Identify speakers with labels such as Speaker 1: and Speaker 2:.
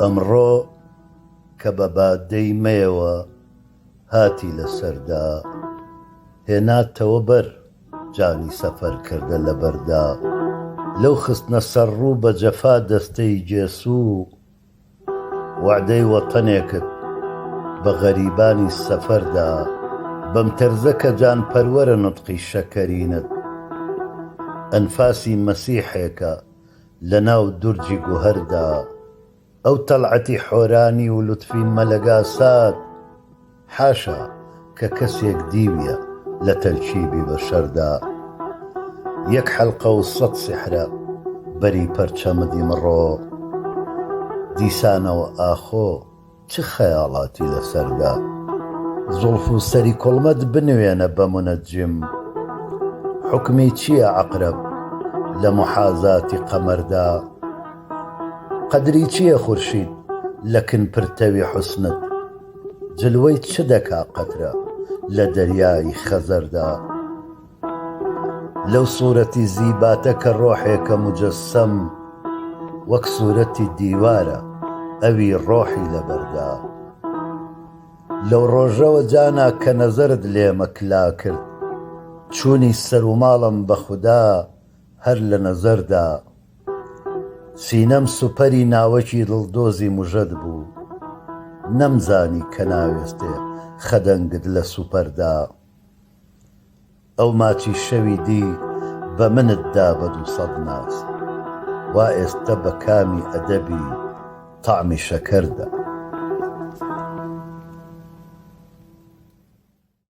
Speaker 1: ئەمڕۆ کە بە بادەی مەیەوە هاتی لە سەردا هێناتەوە بەر جانی سەفەر کردە لە بەردا لەو خستنە سەر ڕوو بە جەفا دەستەی گێسوو وەعدەی وەتەنێکت بە غەریبانی سەفەر دا بەم تەرزە کە جان پەروەرە نوتقی شەکەرینت ئەنفاسی مەسیحێکە لە ناو دورجی گوهەردا ئەو تەڵعەتی حۆرانی و لوتفی مەلەگاسات حاشا کە کەسێک دیویە لە تەرکیبی بەشەردا یەک حەلقە و سەت سیحرە بەری پەرچەمت ئیمڕۆ دیسانەوە ئاخۆ چ خەیاڵاتی لە سەردا زوڵف و سەری کوڵمەت بنوێنە بە مونەجم حوکمی چییە عەقرەب لە موحازاتی قەمەردا قەدری چییە خورشید لە کن پرتەوی حوسنت جلوەی چ دەکا قەترە لە دەریای خەزەردا؟ لەو سوورەتی زیباتە کە ڕۆحێکە موجەسەم وەک سوورەتی دیوارە ئەوی ڕۆحی لەبەردا. لەو ڕۆژەوە جانا کە نەزەرت لێمە کلا کرد چوونی سەروماڵم بە خودا هەر لە نەزەردا. سینەم سوپەری ناوەکی دڵدۆزی مژەت بوو نەمزانی کە ناوێستێ خەدەنگت لە سوپەردا ئەو ماچی شەوی دی بە منت دا بە دووسەد ناز وا ئێستە بە کامی ئەدەبی تەعمی شەکەر دا.